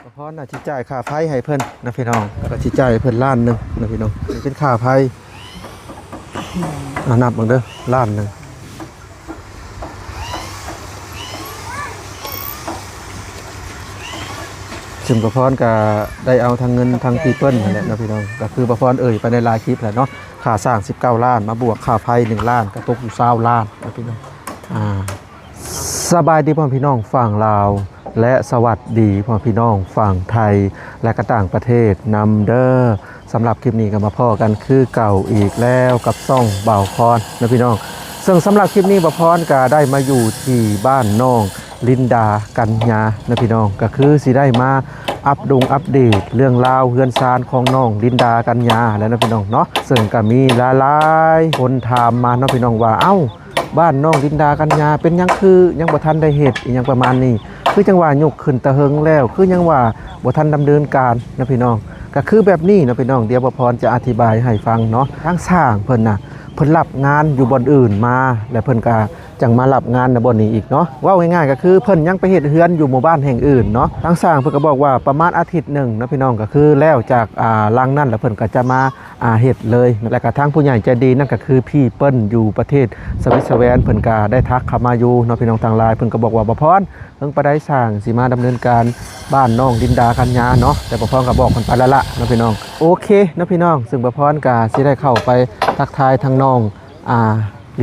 ປະພອນນະຊິຈ່າຍຄ່າໄຟໃຫ້ເພິ່ນນະພີ່ນ້ອງ ກໍຊິຈ່າຍໃຫ້ເພິ່ນລ້ານໜຶ່ງນະພີ່ນ້ອງ ນີ້ເປັນຄ່າໄຟ ອາ ນັບເບິ່ງເດີ ລ້ານໜຶ່ງ ຊຶ່ງປະພອນກໍໄດ້ເອົາທັງເງິນທັງທີ່ເພິ່ນຫັ້ນແຫຼະເນາະພີ່ນ້ອງ ກໍຄືປະພອນເອີ່ຍໄປໃນຫຼາຍຄລິບແລ້ວເນາະ ຄ່າສ້າງສິບເກົ້າລ້ານ ມາບວກຄ່າໄຟໜຶ່ງລ້ານ ກໍຕົກຢູ່ຊາວລ້ານເນາະພີ່ນ້ອງ ອາ ສະບາຍດີພໍ່ແມ່ພີ່ນ້ອງຝັ່ງລາວ ແລະ ສະຫວັດດີພໍ່ແມ່ພີ່ນ້ອງຝັ່ງໄທ ແລະ ກໍຕ່າງປະເທດນຳເດີ. ສຳລັບຄລິບນີ້ກໍມາພໍ້ກັນຄືເກົ່າອີກແລ້ວກັບຊ່ອງບ່າວພອນນະພີ່ນ້ອງ. ເຊິ່ງສຳລັບຄລິບນີ້ບ່າວພອນກໍໄດ້ມາຢູ່ທີ່ບ້ານນ້ອງລິນດາກັນຍານະພີ່ນ້ອງ. ກໍຄືຊິໄດ້ມາອັບດົງອັບເດດເລື່ອງລາວເຮືອນຊານຂອງນ້ອງລິນດາກັນຍາແລ້ວນະພີ່ນ້ອງເນາະ. ເຊິ່ງກໍມີຫຼາຍໆຄົນຖາມມາເນາະພີ່ນ້ອງວ່າ ເອົ້າ ບ້ານນ້ອງລິນດາກັນຍາເປັນຫຍັງຄືຍັງບໍ່ທັນໄດ້ເຮັດ ອີ່ຫຍັງປະມານນີ້ ຄືຈັ່ງວ່າຍົກຂຶ້ນຕາເຫິງແລ້ວ ຄືຍັງວ່າບໍ່ທັນດຳເນີນການນະພີ່ນ້ອງ. ກໍຄືແບບນີ້ເນາະພີ່ນ້ອງ ດຽວບ່າວພອນຈະອະທິບາຍໃຫ້ຟັງເນາະ. ທາງຊ່າງເພິ່ນນະ ເພິ່ນຮັບງານຢູ່ບ່ອນອື່ນມາ ແລ້ວເພິ່ນກໍຈັ່ງມາຮັບງານໃນບ່ອນນີ້ອີກເນາະ. ເວົ້າງ່າຍໆກໍຄືເພິ່ນຍັງໄປເຮັດເຮືອນຢູ່ໝູ່ບ້ານແຫ່ງອື່ນເນາະ. ທາງຊ່າງເພິ່ນກໍບອກວ່າປະມານອາທິດໜຶ່ງເນາະພີ່ນ້ອງ ກໍຄືແລ້ວຈາກ ອ່າ ຫຼັງນັ້ນແລ້ວເພິ່ນກໍຈະມາ ອ່າ ເຮັດເລີຍ. ແລ້ວກໍທາງຜູ້ໃຫຍ່ໃຈດີນັ້ນກໍຄືພີ່ເປີ້ນຢູ່ປະເທດສະວິດເຊີແລນ ເພິ່ນກໍໄດ້ທັກເຂົ້າມາຢູ່ເນາະ ພີ່ນ້ອງທັງຫຼາຍ. ເພິ່ນກໍບອກວ່າ ບ່າວພອນ ເພິ່ງປານໃດຊ່າງຊິມາດຳເນີນການບ້ານນ້ອງລິນດາກັນຍາເນາະ. ແຕ່ບ່າວພອນກໍບອກເພິ່ນໄປແລ້ວລະເນາະພີ່ນ້ອງ. ໂອເຄເນາະພີ່ນ້ອງ ເຊິ່ງບ່າວພອນກໍຊິໄດ້ເຂົ້າໄປທັກທາຍທາງນ້ອງ ອ່າ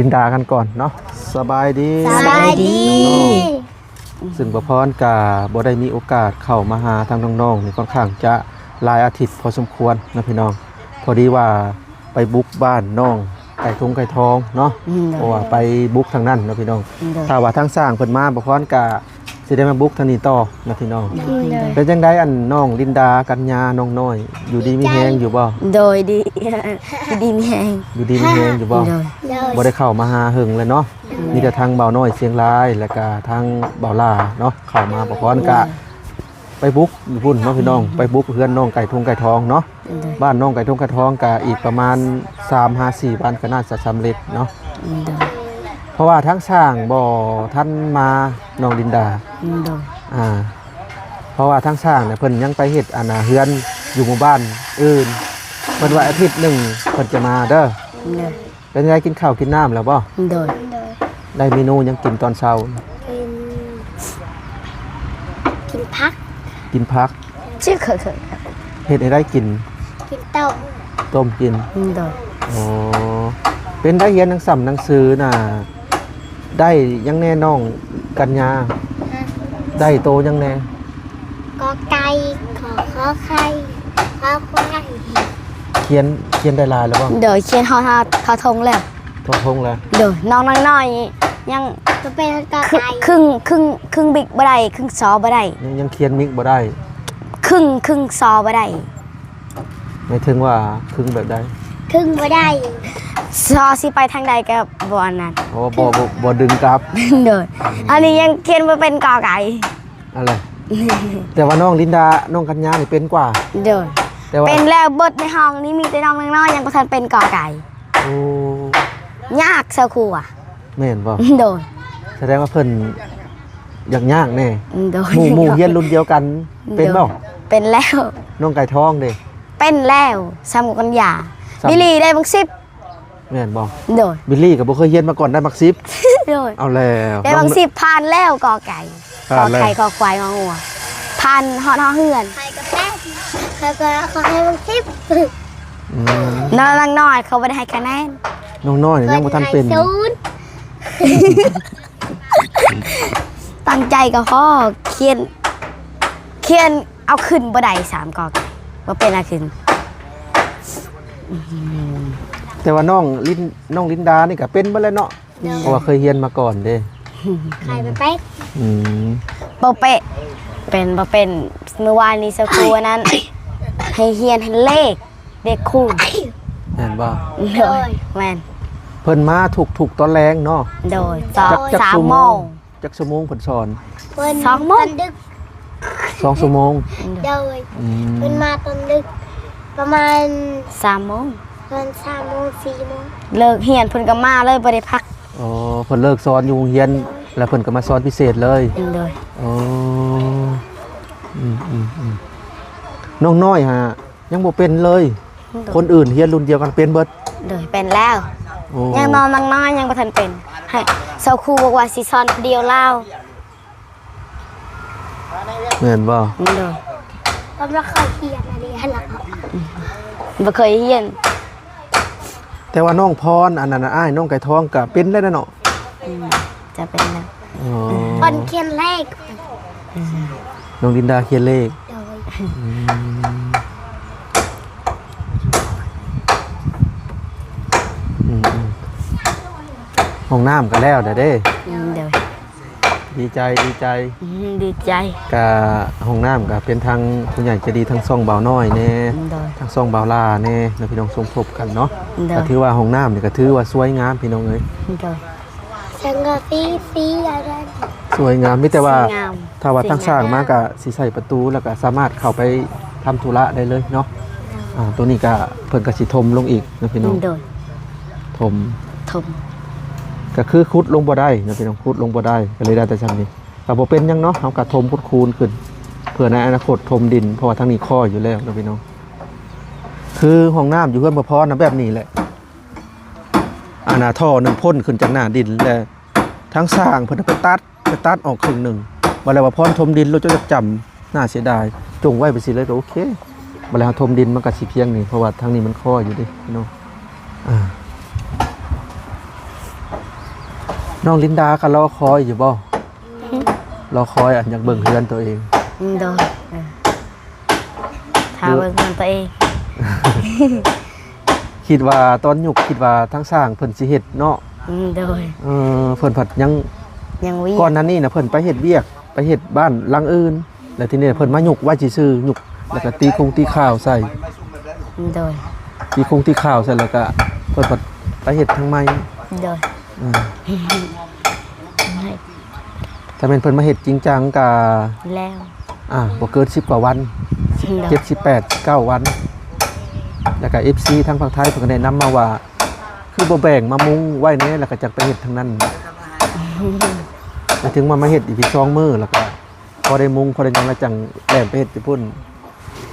ລິນດາກັນກ່ອນເນາະ. ສະບາຍດີ ສະບາຍດີ. ຊຶ່ງບ່າວພອນກະບໍ່ໄດ້ມີໂອກາດເຂົ້າມາຫາທາງນ້ອງໆນີ້ ຂ້ອນຂ້າງຈະຫຼາຍອາທິດພໍສົມຄວນເນາະພີ່ນ້ອງ. ພໍດີວ່າໄປບຸກບ້ານນ້ອງໄກ່ທົງໄກ່ທອງເນາະ ອືມ ເພາະວ່າໄປບຸກທາງນັ້ນເນາະພີ່ນ້ອງ. ໂດຍ ຖ້າວ່າທາງຊ່າງເພິ່ນມາ ບ່າວພອນກະຊິໄດ້ມາບຸກທາງນີ້ຕໍ່ເນາະພີ່ນ້ອງ. ໂດຍ ໂດຍ ເປັນຈັ່ງໃດອັນນ້ອງລິນດາກັນຍານ້ອງນ້ອຍ ຢູ່ດີມີແຮງຢູ່ບໍ່? ໂດຍ ດີ ຢູ່ດີມີແຮງ ຢູ່ດີມີແຮງຢູ່ບໍ່? ໂດຍ ໂດຍ ບໍ່ໄດ້ເຂົ້າມາຫາເຫິງແລ້ວເນາະ. ໂດຍ ມີແຕ່ທາງບ່າວນ້ອຍຊຽງລາຍ ແລ້ວກະທາງບ່າວຫຼ້າເນາະ ເຂົ້າມາ. ບ່າວພອນກະ ໂດຍ ໄປບຸກຢູ່ພຸ້ນເນາະພີ່ນ້ອງ ອືມ ໄປບຸກເຮືອນນ້ອງໄກ່ທົງໄກ່ທອງເນາະ. ໂດຍ ບ້ານນ້ອງໄກ່ທົງໄກ່ທອງກະອີກປະມານສາມຫາສີ່ວັນກໍໜ້າຈະສຳເລັດເນາະ. ໂດຍ ເພາະວ່າທາງຊ່າງບໍ່ທັນມາ ນ້ອງລິນດາ. ໂດຍ ອ່າ ເພາະວ່າທາງຊ່າງນະ ເພິ່ນຍັງໄປເຮັດອັນນາເຮືອນຢູ່ໝູ່ບ້ານອື່ນ ເພິ່ນວ່າອາທິດໜຶ່ງເພິ່ນຈະມາເດີ. ໂດຍ ເປັນໄງ ກິນເຂົ້າກິນນ້ຳແລ້ວບໍ່? ໂດຍ ໄດ້ເມນູຫຍັງກິນຕອນເຊົ້າ? ກິນ ກິນຜັກ ກິນຜັກ. ເຮັດໃຫ້ໄດ້ກິນ ກິນຕົ້ມ ຕົ້ມກິນ. ໂດຍ ອໍ ເປັນໄດ້ຮຽນໜັງສື ໜັງສືນະ ໄດ້ຫຍັງແດ່ນ້ອງກັນຍາ? ຮະ ໄດ້ໂຕຫຍັງແດ່? ກໍໄກ່ ຂໍ ຂໍໄຂ່ ຄວາຍ. ຂຽນ ຂຽນໄດ້ຫຼາຍແລ້ວບໍ່? ໂດຍ ຂຽນຮອດ ຮອດ ຮອດທົ່ງແລ້ວ. ທົ່ງແລ້ວ. ໂດຍ ນ້ອງນ້ອຍໆຍັງ ກໍເປັນກໍໄກ່ ຄຶ່ງ ຄຶ່ງ ຄຶ່ງບິກບໍ່ໄດ້ ຄຶ່ງຊໍບໍ່ໄດ້. ຍັງ ຍັງຂຽນມິກບໍ່ໄດ້ ຄຶ່ງ ຄຶ່ງຊໍບໍ່ໄດ້. ໝາຍເຖິງວ່າຄຶ່ງແບບໃດ? ຄຶ່ງບໍ່ໄດ້ ຊໍຊິໄປທາງໃດກໍບໍ່ອັນນັ້ນ. ອໍ ບໍ່ ບໍ່ ບໍ່ດຶງກັບ. ໂດຍ ອັນນີ້ຍັງຂຽນບໍ່ເປັນກໍໄກ່. ອັນແຫຼະ ແຕ່ວ່ານ້ອງລິນດາ ນ້ອງກັນຍານີ້ເປັນກວ່າ. ໂດຍ ແຕ່ວ່າເປັນແລ້ວເບິດໃນຫ້ອງນີ້ມີແຕ່ນ້ອງນ້ອຍໆຍັງບໍ່ທັນເປັນກໍໄກ່. ໂອ້ ຍາກຊະຄົວ. ແມ່ນບໍ່? ໂດຍ ສະແດງວ່າເພິ່ນຢາກຍາກແດ່. ໂດຍ ໝູ່ ໝູ່ຮຽນລຸ້ນດຽວກັນເປັນບໍ່? ໂດຍ ເປັນແລ້ວ. ນ້ອງໄກ່ທອງເດ? ເປັນແລ້ວ ສ່ຳກັນຢາ ບິລລີໄດ້ບັກສິບ. ແມ່ນບໍ່? ໂດຍ ບິລລີກໍບໍ່ເຄີຍຮຽນມາກ່ອນ ໄດ້ບັກສິບ. ໂດຍ ເອົາແລ້ວ ໄດ້ບັກສິບ ນ້ອງ ຜ່ານແລ້ວ ກໍໄກ່ ຂໍໄຂ່ ຄອຄວາຍ ງໍງົວ ຜ່ານຮອດ ຮອດເຮືອນ. ຂ້ອຍກໍແປດ ຂ້ອຍກໍ ຂ້ອຍກໍໃຫ້ບັກສິບ. ອືມ ນ້ອງນ້ອຍເຂົາບໍ່ໄດ້ໃຫ້ຄະແນນ. ນ້ອງນ້ອຍຍັງບໍ່ທັນເປັນ ຂ້ອຍໃຫ້ສູນ. ຕັ້ງໃຈກໍພໍ ຂຽນ ຂຽນ ເອົາຂຶ້ນບໍ່ໄດ້ ສາມກໍບໍ່ເປັນເອົາຂຶ້ນ. ແຕ່ວ່ານ້ອງລິນ ນ້ອງລິນດານີ້ກໍເປັນເບິດແລ້ວເນາະ. ໂດຍ ເພາະວ່າເຄີຍຮຽນມາກ່ອນເດ້. ໄຂ່ບໍ່ເປັນ. ອືມ ບໍ່ເປະ ເປັນບໍ່ເປັນ. ມື້ວານນີ້ສະຄູອັນນັ້ນ ໃຫ້ຮຽນເຮັດເລກ ເລກຄູນ. ແມ່ນບໍ່? ໂດຍ ໂດຍ ແມ່ນ. ເພິ່ນມາທຸກໆຕອນແລງເນາະ. ໂດຍ ສອງ ສາມໂມງ. ຈັກຊົ່ວໂມງເພິ່ນສອນ? ເພິ່ນ ສອງໂມງ ຕອນດຶກ ສອງຊົ່ວໂມງ. ໂດຍ ອືມ ເພິ່ນມາຕອນດຶກປະມານ ສາມໂມງ ປະມານ ສາມໂມງ ສີ່ໂມງ. ເລີກຮຽນເພິ່ນກໍມາເລີຍ ບໍ່ໄດ້ພັກ. ອໍ ເພິ່ນເລີກສອນຢູ່ໂຮງຮຽນ ແລ້ວເພິ່ນກໍມາສອນພິເສດເລີຍ. ໂດຍ ອໍ ອືມໆໆ ນ້ອງນ້ອຍຫາຍັງບໍ່ເປັນເລີຍ. ໂດຍ. ຄົນອື່ນຮຽນລຸ້ນດຽວກັນເປັນເບິດ. ໂດຍ ເປັນແລ້ວ. ໂອ້ ຍັງນ້ອງ ນ້ອງນ້ອຍຍັງບໍ່ທັນເປັນ ໃຫ້ສາວຄູບອກວ່າຊິສອນຜູ້ດຽວລາວ. ແມ່ນບໍ່? ໂດຍ. ກໍບໍ່ເຄີຍຮຽນອັນນີ້ຫັ້ນລະ ບໍ່ເຄີຍຮຽນ. ແຕ່ວ່ານ້ອງພອນ ອັນນັ້ນ ອ້າຍນ້ອງໄກ່ທອງກະເປັນແລ້ວເນາະ. ອືມ ຈະເປັນແລ້ວ. ອໍ ພອນຂຽນເລກ. ອືມ ນ້ອງລິນດາຂຽນເລກ. ໂດຍ. ອືມ ອືມໆ ຫ້ອງນ້ຳກໍແລ້ວແລ້ວເດ້. ອືມ ໂດຍ. ດີໃຈ ດີໃຈ. ອືມ ດີໃຈ. ກະຫ້ອງນ້ຳກະເປັນທາງຜູ້ໃຫຍ່ໃຈດີ ທາງຊ່ອງບ່າວນ້ອຍແດ່ ໂດຍ ທາງຊ່ອງບ່າວຫຼ້າແດ່ເນາະ ພີ່ນ້ອງ ສົມທົບກັນເນາະ. ໂດຍ. ກະຖືວ່າຫ້ອງນ້ຳນີ້ກະຖືວ່າສວຍງາມ ພີ່ນ້ອງເອີຍ. ໂດຍ. ສັງກະສີ ສີອັນນັ້ນ ສວຍງາມ. ມີແຕ່ວ່າ ສວຍງາມ ຖ້າວ່າທາງສ້າງມາກະຊິໃສ່ປະຕູ ແລ້ວກະສາມາດເຂົ້າໄປທຳທຸລະໄດ້ເລີຍເນາະ. ໂດຍ. ອ່າ ໂຕນີ້ກະເພິ່ນກະຊິຖົມລົງອີກເນາະ ພີ່ນ້ອງ. ໂດຍ. ຖົມ ຖົມ ກະຄືຂຸດລົງບໍ່ໄດ້ເນາະ ພີ່ນ້ອງ ຂຸດລົງບໍ່ໄດ້ ກະເລີຍໄດ້ແຕ່ຊ່ຳນີ້. ກະບໍ່ເປັນຫຍັງເນາະ ເຮົາກະຖົມຂຸດຄູນຂຶ້ນ ເພື່ອໃນອະນາຄົດຖົມດິນ ເພາະວ່າທາງນີ້ຄໍຢູ່ແລ້ວເນາະ ພີ່ນ້ອງ. ຄືຫ້ອງນ້ຳຢູ່ເຮືອນພໍ່ພອນນະ ແບບນີ້ແຫຼະ ອັນນ່າ ທໍ່ໜຶ່ງພົ້ນຂຶ້ນຈາກໜ້າດິນ ແລະ ທາງຊ່າງເພິ່ນໄປຕັດ ໄປຕັດອອກເຄິ່ງໜຶ່ງ. ບາດແລ້ວວ່າພອນຖົມດິນ ລົດເຈົ້າຈັກຈຳໜ້າເສຍດາຍ ຈົ່ງໄວ້ໄປຊີ້ເລີຍກະໂອເຄ. ບາດແລ້ວເຮົາຖົມດິນມັນກະຊິພຽງນີ້ ເພາະວ່າທາງນີ້ມັນຄໍຢູ່ເດ້ ພີ່ນ້ອງ. ອ່າ ນ້ອງລິນດາກະລໍຄອຍຢູ່ບໍ່? ຮຶ ລໍຄອຍ ອັນ ຢາກເບິ່ງເຮືອນໂຕເອງ. ອືມ ໂດຍ. ເອີ ຖ້າເບິ່ງເຮືອນໂຕເອງ. ຄິດວ່າຕອນຍຸກ ຄິດວ່າທາງຊ່າງເພິ່ນຊິເຮັດເນາະ. ອືມ ໂດຍ. ເອີ ເພິ່ນພັດຍັງ ຍັງວຽກ ກ່ອນໜ້ານີ້ນະ ເພິ່ນໄປເຮັດວຽກ ໄປເຮັດບ້ານຫຼັງອື່ນ ແລ້ວທີນີ້ເພິ່ນມາຍຸກໄວ້ຊື່ໆ ຍຸກ ແລ້ວກະຕີຄົງຕີຂ່າວໃສ່. ໂດຍ. ຕີຄົງຕີຂ່າວໃສ່ ແລ້ວກະເພິ່ນພັດໄປເຮັດທາງໃໝ່. ໂດຍ. ອືມ ຖ້າແມ່ນເພິ່ນມາເຮັດຈິງຈັງກະແລ້ວ ອ່າ ບໍ່ເກີນສິບກວ່າວັນ ສິບເຈັດ ສິບແປດ ສິບເກົ້າວັນ. ແລ້ວກະເອັຟຊີທາງຝັ່ງໄທເພິ່ນກະແນະນຳມາວ່າ ຄືບໍ່ແບ່ງມາມຸງໄວ້ແດ່ ແລ້ວກະຈັ່ງໄປເຮັດທາງນັ້ນ. ແລ້ວເຖິງວ່າມາເຮັດອີກສອງມື້ ແລ້ວກະພໍໄດ້ມຸງ ພໍໄດ້ຫຍັງ ແລ້ວຈັ່ງແລ່ນໄປເຮັດຢູ່ພຸ້ນ.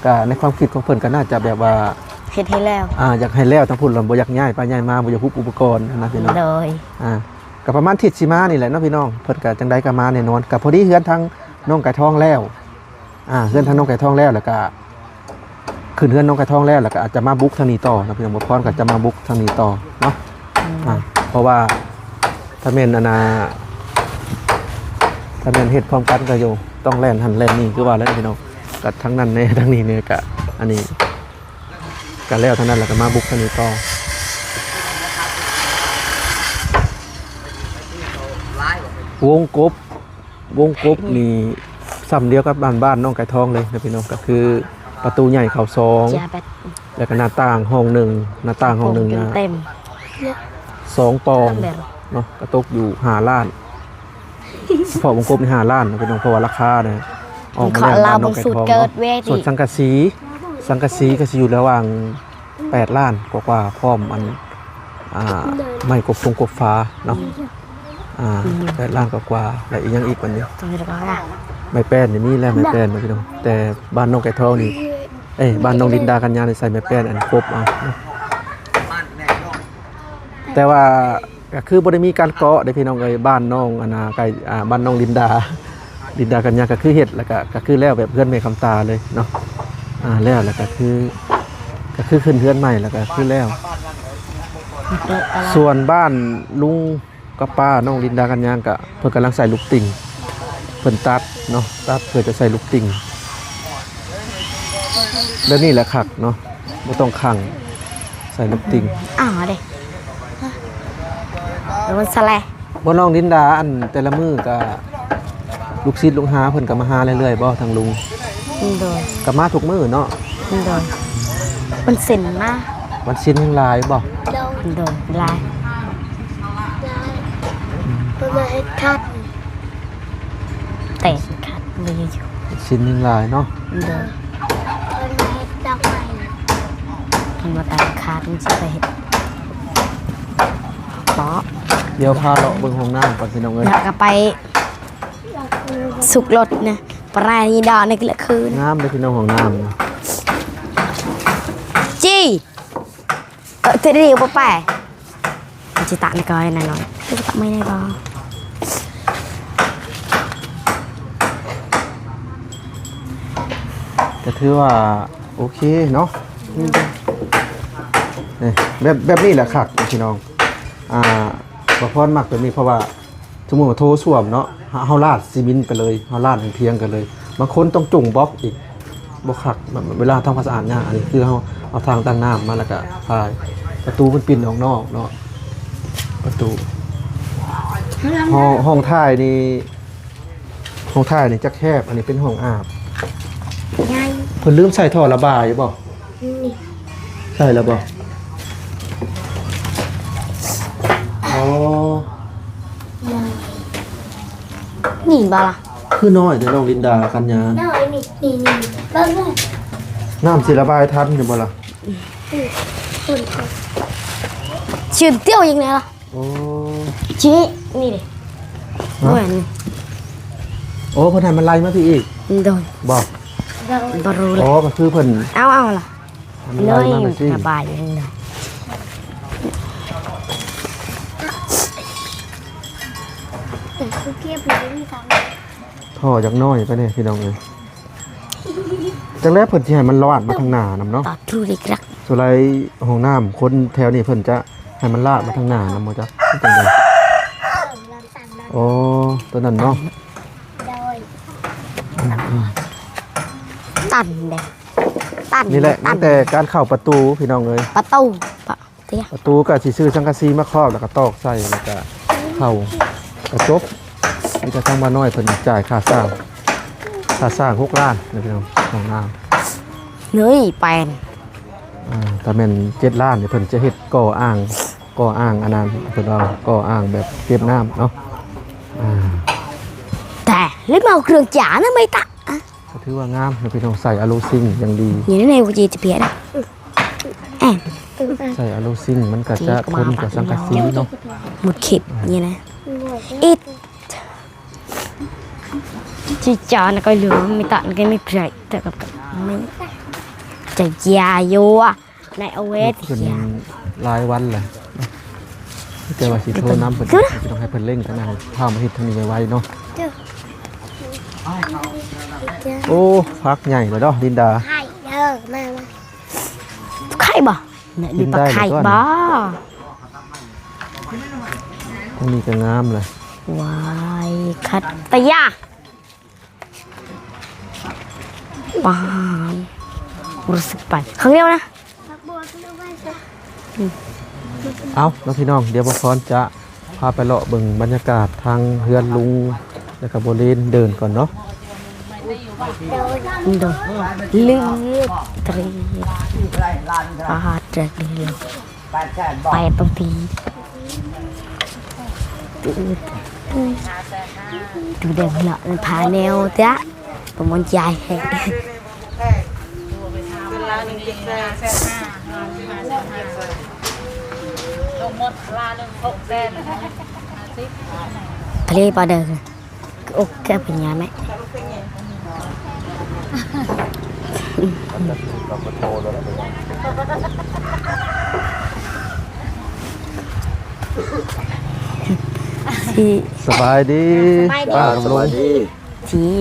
ກະໃນຄວາມຄິດຂອງເພິ່ນກະໜ້າຈະແບບວ່າ ເຮັດໃຫ້ແລ້ວ ອ່າ ຢາກໃຫ້ແລ້ວທາງພຸ້ນ ລະບໍ່ຢາກຍ້າຍໄປຍ້າຍມາ ບໍ່ຢາກຮຸບອຸປະກອນນະ ພີ່ນ້ອງ. ໂດຍ. ອ່າ ກະປະມານທິດຊິມານີ້ແຫຼະເນາະ ພີ່ນ້ອງ. ເພິ່ນກະຈັ່ງໃດກະມາແນ່ນອນ. ກະພໍດີເຮືອນທາງນ້ອງໄກ່ທອງແລ້ວ ອ່າ ເຮືອນທາງນ້ອງໄກ່ທອງແລ້ວ ແລ້ວກະຂຶ້ນເຮືອນນ້ອງໄກ່ທອງແລ້ວ ແລ້ວກະອາດຈະມາບຸກທາງນີ້ຕໍ່ເນາະ ພີ່ນ້ອງ. ບ່າວພອນກະຈະມາບຸກທາງນີ້ຕໍ່ເນາະ. ອືມ ອ່າ ເພາະວ່າຖ້າແມ່ນ ອັນນ່າ ຖ້າແມ່ນເຮັດພ້ອມກັນກະຢູ່ ຕ້ອງແລ່ນຫັ້ນແລ່ນນີ້ ຄືວ່າແລ້ວ ພີ່ນ້ອງ. ກະທາງນັ້ນແດ່ ທາງນີ້ແດ່ ກະອັນນີ້ກະແລ້ວທາງນັ້ນ ແລ້ວກະມາບຸກທາງນີ້ຕໍ່. ວົງກົບ ວົງກົບນີ້ຊ່ຳດຽວກັບບ້ານ ບ້ານນ້ອງໄກ່ທອງເລີຍນະ ພີ່ນ້ອງ. ກະຄືປະຕູໃຫຍ່ເຂົ້າສອງ ແລ້ວກະໜ້າຕ່າງຫ້ອງໜຶ່ງ ໜ້າຕ່າງຫ້ອງໜຶ່ງນະ ສອງປ່ອງເນາະ ກະຕົກຢູ່ຫ້າລ້ານ. ສະເພາະວົງກົບນີ້ຫ້າລ້ານນະ ພີ່ນ້ອງ. ເພາະວ່າລາຄານະ ອອກມາແລ້ວ ບ້ານນ້ອງໄກ່ທອງເນາະ. ສ່ວນສັງກະສີ ສັງກະສີກະຊິຢູ່ລະຫວ່າງແປດລ້ານກວ່າໆ ພ້ອມອັນ ອ່າ ໄມ້ກົບຟົງກົບຝາເນາະ. ອ່າ ອືມ ແປດລ້ານກວ່າໆ. ແລ້ວອີ່ຫຍັງອີກບັດນີ້? ໄມ້ແປ້ນນີ້ມີແລ້ວ ໄມ້ແປ້ນນະ ພີ່ນ້ອງ. ແຕ່ບ້ານນ້ອງໄກ່ທອງນີ້ ເອີຍ ບ້ານນ້ອງລິນດາກັນຍານີ້ໃສ່ໄມ້ແປ້ນອັນກົບເອົາເນາະ. ແຕ່ວ່າກະຄືບໍ່ໄດ້ມີການເກາະເດ້ ພີ່ນ້ອງເອີຍ. ບ້ານນ້ອງ ອັນນ່າ ໄກ່ ອ່າ ບ້ານນ້ອງລິນດາ ລິນດາກັນຍາກະຄືເຮັດ ແລ້ວກະ ກະຄືແລ້ວແບບເຮືອນແມ່ຄຳຕາເລີຍເນາະ. ອ່າ ແລ້ວ ແລ້ວກະຄື ກະຄືຂຶ້ນເຮືອນໃໝ່ ແລ້ວກະຄືແລ້ວ. ສ່ວນບ້ານລຸງ ກັບປ້ານ້ອງລິນດາກັນຍາກະ ເພິ່ນກຳລັງໃສ່ລູກຕິ່ງ ເພິ່ນຕັດເນາະ ຕັດເພື່ອຈະໃສ່ລູກຕິ່ງ. ແບບນີ້ແຫຼະຄັກເນາະ ບໍ່ຕ້ອງຂັງ ໃສ່ລູກຕິ່ງ. ອ້າວເດ້ ມັນສະແລະ. ບໍ່ ນ້ອງລິນດາ ອັນແຕ່ລະມື້ກະ ລູກສິດລູກຫາເພິ່ນກະມາຫາເລື້ອຍໆບໍ່ ທາງລຸງ? ໂດຍ. ກະມາທຸກມື້ເນາະ? ໂດຍ. ວັນສິນມາ. ວັນສິນແຮ່ງຫຼາຍບໍ່? ໂດຍ ຫຼາຍ. ເພິ່ນມາເຮັດຄັນ ແຕ່ງຄັນມີຢູ່. ສິນແຮ່ງຫຼາຍເນາະ? ໂດຍ. ເພິ່ນມາເຮັດດອກໄມ້ ເພິ່ນມາແຕ່ງຄັນຊິໄປເຮັດເບາະ. ດຽວພາເລາະເບິ່ງຫ້ອງນ້ຳກ່ອນ ພີ່ນ້ອງເອີຍ. ແລ້ວກະໄປ ສຸກລົດນະ ປາຍນີ້ດອກ ໃນກະຄືນ ງາມເດ້ພີ່ນ້ອງ ຫ້ອງນ້ຳ ຈີ່ ເອີ ເທດດີບໍ່ໄປ ມັນຊິຕາກໃນກ້ອຍໜ້ອຍ ມັນຊິຕາກໄມ້ໄດ້ບໍ່? ກໍຖືວ່າໂອເຄເນາະ ອືມ ນີ້ ແບບ ແບບນີ້ແຫຼະຄັກພີ່ນ້ອງ ອ່າ ບ່າວພອນມັກແບບນີ້ ເພາະວ່າ ສົມມຸດວ່າໂຖສ້ວມເນາະ ເຮົາ ເຮົາລາດຊີເມັນໄປເລີຍ ເຮົາລາດໃຫ້ພຽງກັນເລີຍ ບາງຄົນຕ້ອງຈຸ່ງບລັອກອີກ ບໍ່ຄັກ ເວລາທຳຄວາມສະອາດຍາກ ອັນນີ້ຄືເຮົາເອົາຖັງຕັ້ງນ້ຳມາ ແລ້ວກະຖ່າຍ ປະຕູມັນປິ່ນອອກນອກເນາະ ປະຕູ ຫ້ອງ ຫ້ອງຖ່າຍນີ້ ຫ້ອງຖ່າຍນີ້ຈັກແຄບ ອັນນີ້ເປັນຫ້ອງອາບ ໃຫຍ່ ເພິ່ນລືມໃສ່ທໍ່ລະບາຍຢູ່ບໍ່? ນີ້ ໃສ່ແລ້ວບໍ່? ອໍ ນີ້ບໍ່ລະ? ຄືນ້ອຍແທ້ນ້ອງລິນດາ ຄັນຍາ ນ້ອຍນີ້ ນີ້ ນີ້ ເບິ່ງເດີ ນ້ຳຊິລະບາຍທັນຢູ່ບໍ່ລະ? ອືມ ຊື່ນຕຽວອີກແນ່ລະ ໂອ້ ຊີ້ ນີ້ເດ້ ຮະ ໂອ້ຍ ນີ້ ໂອ້ ເພິ່ນໃຫ້ມັນໄຫຼມາພີ້ອີກ ໂດຍ ບໍ່ ບໍ່ຮູ້ລະ ອໍ ກໍຄືເພິ່ນ ເອົາ ເອົາລະ ໃຫ້ມັນໄຫຼມາພີ້ ລະບາຍເອງເນາະ ທໍ່ຈັກໜ້ອຍໄປແດ່ພີ່ນ້ອງເອີຍ. ຈັກແລ້ວເພິ່ນຊິໃຫ້ມັນລາດມາທາງໜ້ານຳເນາະ ສາທຸເລີຍກະ ສ່ວນຫຼາຍຫ້ອງນ້ຳຄົນແຖວນີ້ເພິ່ນຈະໃຫ້ມັນລາດມາທາງໜ້ານຳບໍ່ຈັກ ເປັນຈັ່ງໃດ? ໂອ້ ຕົວນັ້ນເນາະ ໂດຍ ອືມໆ ຕັນເດ້ ຕັນ ນີ້ແຫຼະ ຕັ້ງແຕ່ການເຂົ້າປະຕູພີ່ນ້ອງເອີຍ ປະຕູ ປະ ປະຕູກໍຊິຊື້ສັງກະສີມາຄອບ ແລ້ວກໍຕອກໃສ່ ແລ້ວກໍເຂົ້າກະຈົບ. ມີແຕ່ທາງບ່າວນ້ອຍເພິ່ນຈ່າຍຄ່າສ້າງ ຄ່າສ້າງຫົກລ້ານນະພີ່ນ້ອງ ຫ້ອງນ້ຳ ເນີຍ ແປນ ອ່າ ຖ້າແມ່ນເຈັດລ້ານນີ້ ເພິ່ນຈະເຮັດກໍ່ອ່າງ ກໍ່ອ່າງອັນນັ້ນ ເພິ່ນວ່າກໍ່ອ່າງແບບເກັບນ້ຳເນາະ ອ່າ ແຕ່ ຫຼືມາເອົາເຄື່ອງຈານນະໄມ້ຕະ ກໍຖືວ່າງາມນະພີ່ນ້ອງ ໃສ່ອາໂລຊິງຢ່າງດີ ນີ້ໃນ ໃນ ໃສ່ອາໂລຊິງ ມັນກໍຈະທົນກັບສັງກະສີເນາະ ໝົດເຂດນີ້ນະ ອິດ ຈີ່ຈານະກໍເຫຼືອ ມີຕານະກໍມີໃຜ ແຕ່ກໍມີ ຈະຢາຢູ່ ໃນເອົາເວດ ເພິ່ນຫຼາຍວັນແລ້ວ ແຕ່ວ່າຊິໂທນຳເພິ່ນ ເພິ່ນຕ້ອງໃຫ້ເພິ່ນເລັ່ງກັນນະ ພາມາເຮັດທາງນີ້ໄວໆເນາະ. ໂອ້ ຜັກໃຫຍ່ແລ້ວເນາະ ລິນດາ ໄຂ່ເດີ ມາ ມາ ໄຂ່ບໍ່? ແມ່ນ ມີປາໄຂ່ບໍ່? ອັນນີ້ກໍງາມເລີຍ ວາຍ ຄັດຕະຍາ ປາດ ຮູ້ສຶກໄປ ຄັ້ງດຽວນະ ເອົາເນາະພີ່ນ້ອງ ດຽວບ່າວພອນຈະພາໄປເລາະເບິ່ງບັນຍາກາດທາງເຮືອນລຸງ ແລ້ວກໍບໍ່ເລນເດີ່ນກ່ອນເນາະ ເດີ່ນ ເລືອດຕຣີດ ປາດ ເດືອດເດືອດ ໄປຕົງຕີ ຕູແດງເນາະ ພາແນວເຕະ ປະມວນໃຈ ທະເລປາເດີ ໂອເຄ ເປັນຫຍັງແມ່ ສະບາຍດີ ສະບາຍດີ ປ້າກັບລຸງ ທີ່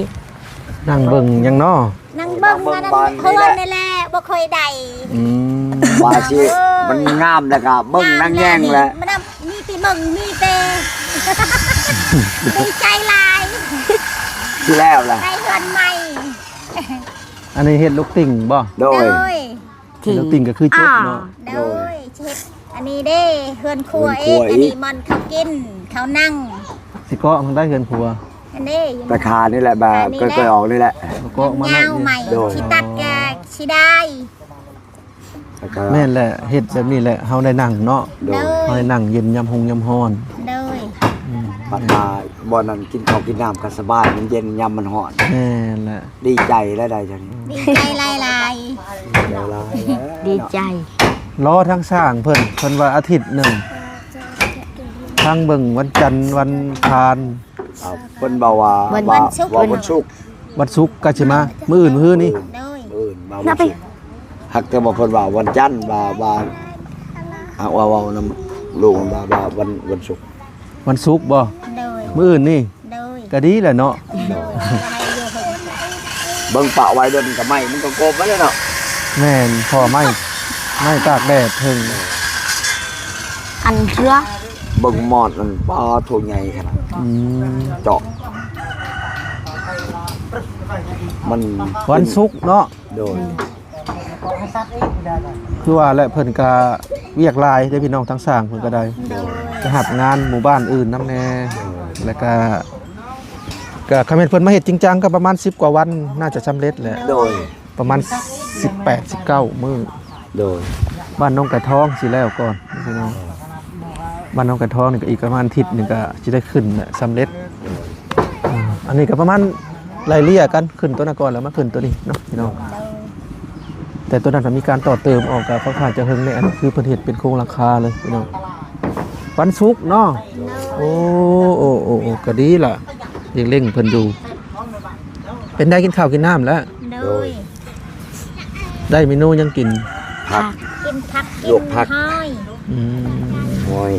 ນັ່ງເບິ່ງຫຍັງເນາະ? ນັ່ງເບິ່ງອັນນັ້ນ ເຮືອນນີ້ແຫຼະ ບໍ່ຄ່ອຍໄດ້ ອືມ ວ່າຊິ ເອີ ມັນງາມແລ້ວກໍເບິ່ງນັ່ງແຍງແຫຼະ ມັນມີແຕ່ເບິ່ງ ມີແຕ່ ດີໃຈຫຼາຍ ຊິແລ້ວລະ ໄດ້ເຮືອນໃໝ່ ອັນນີ້ເຮັດລູກຕິ່ງບໍ່? ໂດຍ ໂດຍ ເຮັດລູກຕິ່ງກໍຄືຈົບເນາະ ໂດຍ ໂດຍ ເຮັດອັນນີ້ເດ້ ເຮືອນຄົວອີກ ເຮືອນຄົວອີກ ອັນນີ້ບ່ອນເຂົາກິນ ເຂົານັ່ງ ຊິເກາະທາງໃດເຮືອນຄົວ? ອັນນີ້ ຕາຄານີ້ແຫຼະ ບາ ອັນນີ້ແຫຼະ ເຄີຍໆອອກນີ້ແຫຼະ ເກາະມາ ຍາວໃໝ່ ໂດຍ ຊິຕັດກະຊິໄດ້ ແລ້ວກໍ ແມ່ນແຫຼະ ເຮັດແບບນີ້ແຫຼະ ເຮົາໄດ້ນັ່ງເນາະ ໂດຍ ເຮົາໄດ້ນັ່ງເຢັນຍາມຮຸ່ງຍາມຮ້ອນ ໂດຍ ອືມ ບັດມາບ່ອນນັ້ນກິນເຂົ້າກິນນ້ຳກໍສະບາຍ ມັນເຢັນຍາມມັນຮ້ອນ ແມ່ນແຫຼະ ດີໃຈຫຼາຍໆ ຈັ່ງນີ້ ດີໃຈຫຼາຍໆ ດີໃຈຫຼາຍໆ ດີໃຈ ລໍທາງຊ່າງເພິ່ນ ເພິ່ນວ່າອາທິດໜຶ່ງ ທາງເບິ່ງວັນຈັນ ວັນຄານ ອ່າ ເພິ່ນເວົ້າວ່າ ວັນ ວັນ ວັນສຸກ ວັນສຸກ ວັນສຸກກໍຊິມາ ມື້ອື່ນ ມື້ຮືນີ້ ໂດຍ ມື້ອື່ນມາວັນສຸກ. ຫາກແຕ່ວ່າເພິ່ນວ່າວັນຈັນ ວ່າ ວ່າ ຫາກວ່າເວົ້ານຳລູກວ່າ ວ່າວັນ ວັນສຸກ. ວັນສຸກບໍ່? ໂດຍ ມື້ອື່ນນີ້? ໂດຍ ກໍດີແຫຼະເນາະ. ໂດຍ ເບິ່ງປະໄວ້ເດີ ມັນກໍໄໝ້ ມັນກໍກົບໄວ້ແລ້ວເນາະ. ແມ່ນ ເພາະໄມ້ ໄມ້ຕາກແດດເຖິງ ອັນເທື່ອ ເບິ່ງມອດນັ້ນ ປາໂທ້ ໃຫຍ່ຂະໜາດ ອືມ ເຈາະ ມັນ ວັນສຸກເນາະ. ໂດຍ ຄືວ່າແຫຼະ ເພິ່ນກະວຽກຫຼາຍເດ້ພີ່ນ້ອງ ທາງຊ່າງເພິ່ນກໍໄດ້ ໂດຍ ໄປຮັບງານໝູ່ບ້ານອື່ນນຳແດ່ ໂດຍ ແລ້ວກະ ກະຄັນແມ່ນເພິ່ນມາເຮັດຈິງຈັງກໍປະມານສິບກວ່າວັນ ໜ້າຈະສຳເລັດແຫຼະ ໂດຍ ປະມານສິບແປດ ສິບເກົ້າມື້. ໂດຍ ບ້ານໜອງກະທອງຊິແລ້ວກ່ອນພີ່ນ້ອງ ບ້ານໜອງກະທອງນີ້ກໍອີກປະມານທິດໜຶ່ງກໍຊິໄດ້ຂຶ້ນແຫຼະ ສຳເລັດ. ໂດຍ ອ່າ ອັນນີ້ກໍປະມານໄລ່ເລ່ຍກັນ ຂຶ້ນຕົວນັ້ນກ່ອນ ແລ້ວມາຂຶ້ນຕົວນີ້ເນາະພີ່ນ້ອງ. ໂດຍ ແຕ່ຕົວນັ້ນກໍມີການຕໍ່ເຕີມອອກ ກໍຄ່ອນຂ້າງຈະເຮິງແດ່ ອັນນີ້ຄືເພິ່ນເຮັດເປັນໂຄງຫຼັງຄາເລີຍພີ່ນ້ອງ. ວັນສຸກເນາະ. ໂດຍ ໂອ້ ໂອ້ ໂອ້ ໂອ້ ກໍດີລະ ຍັງເລັ່ງເພິ່ນຢູ່. ເປັນໄດ້ກິນເຂົ້າກິນນ້ຳແລ້ວ? ໂດຍ ໂດຍ ໄດ້ເມນູຫຍັງກິນ? ຜັກ ກິນຜັກ ລວກຜັກ ກິນຫອຍ. ອືມ ຫອຍ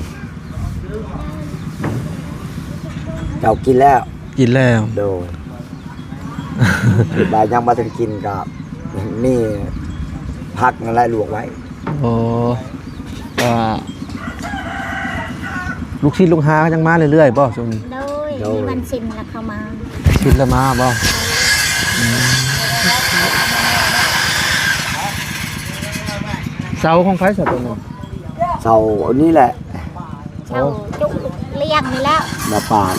ເຈົ້າກິນແລ້ວ? ກິນແລ້ວ. ໂດຍ ຄິດວ່າຍັງບໍ່ທັນກິນກໍມີຜັກນັ້ນແຫຼະລວກໄວ້. ໂອ້ ກໍລູກສິດລູກຫາຍັງມາເລື້ອຍໆບໍ່ຊ່ວງນີ້? ໂດຍ ໂດຍ ມີວັນສິນລະເຂົ້າມາ. ສິນລະມາບໍ່? ອືມ ເສົາຂອງໃຜຊະຕົວນັ້ນ? ເສົາອັນນີ້ແຫຼະ ເສົາຈຸລຽງນີ້ແຫຼະ ມາປາດ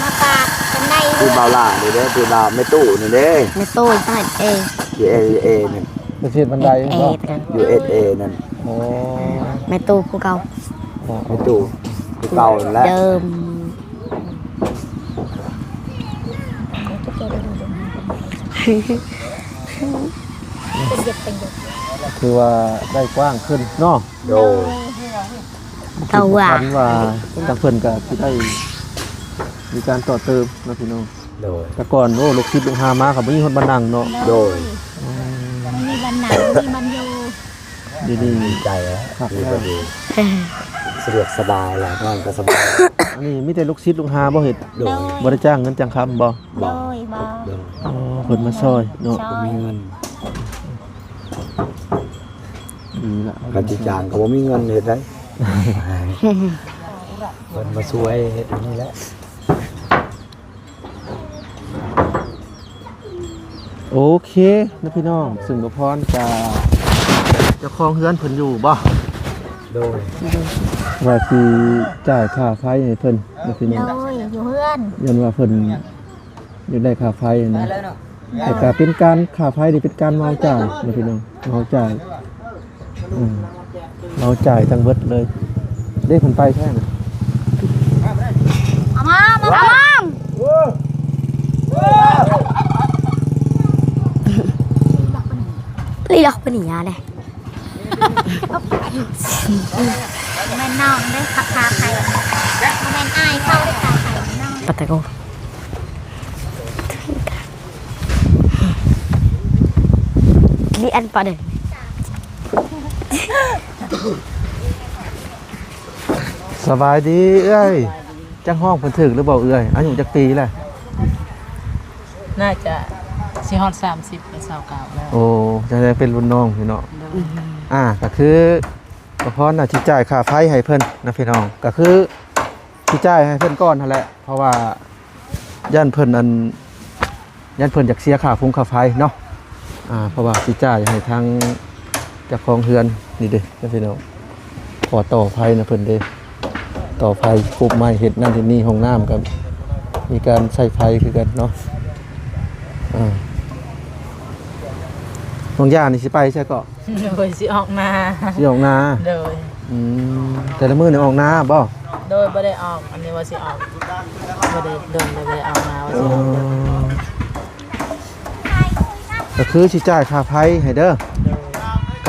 ມາປາດກັນໄດ້ ທີ່ບ່າວຫຼ້ານີ້ເດ້ ທີ່ວ່າແມ່ຕູ້ນີ້ເດ້ ແມ່ຕູ້ ຢູເອສເອ ຢູເອສເອນັ້ນ ໄປເຮັດບັນໄດ ເຮັດ ບໍ່ ຢູເອສເອນັ້ນ. ໂອ້ ແມ່ຕູ້ຜູ້ເກົ່າ ແມ່ຕູ້ຜູ້ເກົ່ານັ້ນແຫຼະ ເດີມ. ຄືວ່າໄດ້ກວ້າງຂຶ້ນເນາະ. ໂດຍ ເຂົາວ່າ ຄິດບໍ່ທັນວ່າທາງເພິ່ນກໍຊິໄດ້ມີການຕໍ່ເຕີມເນາະພີ່ນ້ອງ. ໂດຍ ແຕ່ກ່ອນ ໂອ້ ລູກສິດລູກຫາມາກໍບໍ່ມີຮອດບ່ອນນັ່ງເນາະ. ໂດຍ ອືມ ບໍ່ມີບ່ອນນັ່ງ ບໍ່ມີບ່ອນຢູ່. ຢູ່ນີ້ດີໃຈແລ້ວ ຄັກແລ້ວ ຢູ່ກໍດີ ສະດວກສະບາຍແລ້ວ ນອນກໍສະບາຍ. ອັນນີ້ມີແຕ່ລູກສິດລູກຫາບໍ່ເຮັດ? ໂດຍ ໂດຍ ບໍ່ໄດ້ຈ້າງເງິນຈ້າງຄຳບໍ່? ບໍ່ ໂດຍ ບໍ່ ໂດຍ. ອໍ ເພິ່ນມາຊ່ອຍເນາະ ຊ່ອຍ ບໍ່ມີເງິນ. ດີລະ ຄັນຊິຈ້າງກໍບໍ່ມີເງິນເຮັດໄດ້ ເພິ່ນມາຊ່ວຍເຮັດອັນນີ້ແຫຼະ. ໂອເຄເນາະພີ່ນ້ອງ ຊຶ່ງບໍ່ພອນຈະ ເຈົ້າຂອງເຮືອນເພິ່ນຢູ່ບໍ່? ໂດຍ ວ່າຊິຈ່າຍຄ່າໄຟໃຫ້ເພິ່ນເນາະພີ່ນ້ອງ. ໂດຍ ຢູ່ເຮືອນ ຍ້ອນວ່າເພິ່ນ ຢາກໄດ້ຄ່າໄຟນະ ແຕ່ກະເປັນການ ຄ່າໄຟນີ້ເປັນການເໝົາຈ່າຍນະພີ່ນ້ອງ ເໝົາຈ່າຍ ອືມ ເໝົາຈ່າຍທັງເບິດເລີຍ. ເດ້ ເພິ່ນໄປແທ້ນະ ອາມາມ ອາມາມ ລີລັກປະນິຍາເດ້. ແມ່ນນ້ອງເດ້ ຄັບຄາໄຟ ບໍ່ແມ່ນອ້າຍເຂົາເດ້ ຄາໄຟນ້ອງ ປະຕະໂກ ລີອັນປະເດ້. ສະບາຍດີເອື້ອຍ ຈັກຮອບເພິ່ນຖືກຫຼືບໍ່ເອື້ອຍ? ອາຍຸຈັກປີແລ້ວ? ໜ້າຈະຊິຮອດສາມສິບ ຫຼື ຊາວເກົ້າແລ້ວ. ໂອ້ ຈັ່ງໃດເປັນລຸ້ນນ້ອງຢູ່ເນາະ. ໂດຍ ອ່າ ກໍຄື ປະພອນນະ ຊິຈ່າຍຄ່າໄຟໃຫ້ເພິ່ນນະພີ່ນ້ອງ ກໍຄືຊິຈ່າຍໃຫ້ເພິ່ນກ່ອນຫັ້ນແຫຼະ ເພາະວ່າຢ້ານເພິ່ນ ອັນ ຢ້ານເພິ່ນຢາກເສຍຄ່າຟົງຄ່າໄຟເນາະ. ອ່າ ເພາະວ່າຊິຈ່າຍໃຫ້ທາງເຈົ້າຂອງເຮືອນນີ້ເດ້ນະພີ່ນ້ອງ ຂໍຕໍ່ໄຟນຳເພິ່ນເດ້ ຕໍ່ໄຟ ປູກໄມ້ ເຮັດນັ້ນເຮັດນີ້ ຫ້ອງນ້ຳກໍມີການໃຊ້ໄຟຄືກັນເນາະ. ອ່າ ນ້ອງຢານີ້ຊິໄປໃສເກາະ? ໂດຍ ຊິອອກນາ ຊິອອກນາ. ໂດຍ ອືມ ແຕ່ລະມື້ນີ້ອອກນາບໍ່? ໂດຍ ບໍ່ໄດ້ອອກ ອັນນີ້ວ່າຊິອອກ ບໍ່ໄດ້ດົນ ບໍ່ໄດ້ອອກນາ ວ່າຊິອອກ. ອໍ ກໍຄືຊິຈ່າຍຄ່າໄຟໃຫ້ເດີ. ໂດຍ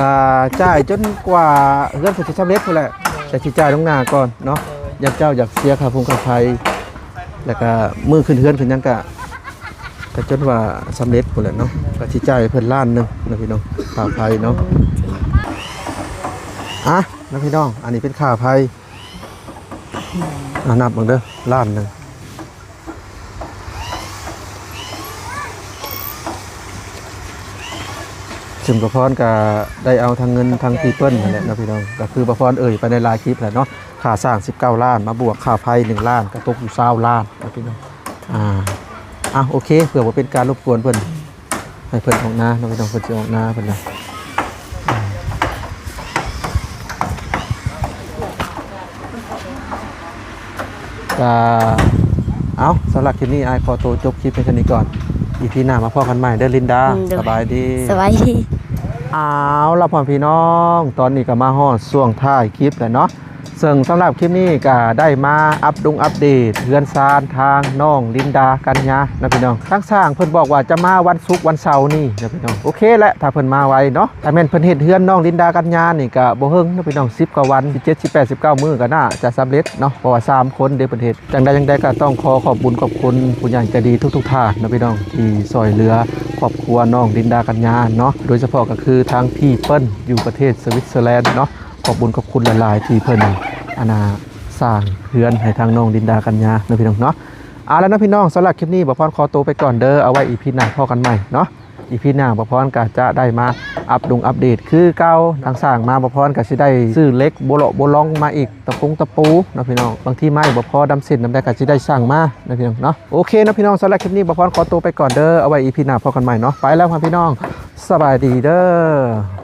ກໍຈ່າຍຈົນກວ່າເຮືອນເພິ່ນຊິສຳເລັດພຸ້ນແຫຼະ. ໂດຍ ແຕ່ຊິຈ່າຍລ່ວງໜ້າກ່ອນເນາະ. ໂດຍ ຢ້ານເຈົ້າຢາກເສຍຄ່າຟົງຄ່າໄຟ ແລ້ວກໍມື້ຂຶ້ນເຮືອນຂຶ້ນຫຍັງກໍ ກໍຈົນວ່າສຳເລັດພຸ້ນແຫຼະເນາະ ກໍຊິຈ່າຍໃຫ້ເພິ່ນລ້ານໜຶ່ງເນາະພີ່ນ້ອງ ຄ່າໄຟເນາະ. ອ່ະເນາະພີ່ນ້ອງ ອັນນີ້ເປັນຄ່າໄຟ ອ່າ ນັບເບິ່ງເດີ ລ້ານໜຶ່ງ. ຊຶ່ງປະພອນກໍໄດ້ເອົາທັງເງິນທັງທີ່ເປີ້ນນັ້ນແຫຼະເນາະພີ່ນ້ອງ ກໍຄືປະພອນເອີ່ຍໄປໃນຫຼາຍຄລິບແຫຼະເນາະ ຄ່າສ້າງສິບເກົ້າລ້ານ ມາບວກຄ່າໄຟໜຶ່ງລ້ານ ກໍຕົກຢູ່ຊາວລ້ານເນາະພີ່ນ້ອງ. ອ່າ ອ່ະ ໂອເຄ ເພື່ອບໍ່ເປັນການລົບກວນເພິ່ນ ໃຫ້ເພິ່ນອອກນາເນາະພີ່ນ້ອງ ເພິ່ນຊິອອກນາເພິ່ນນະ. ກໍ ເອົາ ສຳລັບຄລິບນີ້ ອ້າຍຂໍໂຕຈົບຄລິບພຽງເທົ່ານີ້ກ່ອນ ອີພີໜ້າມາພໍ້ກັນໃໝ່ເດີລິນດາ. ອືມ ໂດຍ ສະບາຍດີ ສະບາຍດີ. ເອົາລະ ພໍ່ແມ່ພີ່ນ້ອງ ຕອນນີ້ກໍມາຮອດຊ່ວງທ້າຍຄລິບແລ້ວເນາະ ເຊິ່ງສຳລັບຄລິບນີ້ກໍໄດ້ມາອັບດົງອັບເດດເຮືອນຊານທາງນ້ອງລິນດາ ກັນຍາເນາະພີ່ນ້ອງ. ທາງຊ່າງເພິ່ນບອກວ່າຈະມາວັນສຸກວັນເສົານີ້ເນາະພີ່ນ້ອງ. ໂອເຄແຫຼະ ຖ້າເພິ່ນມາໄວເນາະ ຖ້າແມ່ນເພິ່ນເຮັດເຮືອນນ້ອງລິນດາ ກັນຍານີ້ກໍບໍ່ເຫິງເນາະພີ່ນ້ອງ ສິບກວ່າວັນ ເຈັດ ແປດ ເກົ້າມື້ກໍໜ້າຈະສຳເລັດເນາະ ເພາະວ່າສາມຄົນເດ້ເພິ່ນເຮັດ. ຈັ່ງໃດຈັ່ງໃດກໍຕ້ອງຂໍຂອບບຸນຂອບຄຸນຜູ້ໃຫຍ່ໃຈດີທຸກໆທ່ານເນາະພີ່ນ້ອງ ທີ່ຊ່ອຍເຫຼືອຄອບຄົວນ້ອງລິນດາ ກັນຍາເນາະ ໂດຍສະເພາະກໍຄືທາງພີ່ເປີ້ນຢູ່ປະເທດສະວິດເຊີແລນເນາະ. ຂອບບຸນຂອບຄຸນຫຼາຍໆ ທີ່ເພິ່ນ ອັນນ່າ ສ້າງເຮືອນໃຫ້ທາງນ້ອງລິນດາ ກັນຍາເນາະພີ່ນ້ອງເນາະ. ເອົາລະເນາະພີ່ນ້ອງ ສຳລັບຄລິບນີ້ ບ່າວພອນຂໍໂຕໄປກ່ອນເດີ ເອົາໄວ້ອີພີໜ້າພໍ້ກັນໃໝ່ເນາະ. ອີພີໜ້າບ່າວພອນກໍຈະໄດ້ມາອັບດົງອັບເດດຄືເກົ່າ ທາງຊ່າງມາ ບ່າວພອນກໍຊິໄດ້ຊື້ເຫຼັກໂບເລາະໂບລອງມາອີກ ຕະປົງຕະປູເນາະພີ່ນ້ອງ ບາງທີໄມ້ບໍ່ພໍ ດຳເສັ້ນດຳໃດກໍຊິໄດ້ສັ່ງມາເນາະພີ່ນ້ອງເນາະ. ໂອເຄເນາະພີ່ນ້ອງ ສຳລັບຄລິບນີ້ ບ່າວພອນຂໍໂຕໄປກ່ອນເດີ ເອົາໄວ້ອີພີໜ້າພໍ້ກັນໃໝ່ເນາະ. ໄປແລ້ວພໍ່ແມ່ພີ່ນ້ອງ ສະບາຍດີເດີ.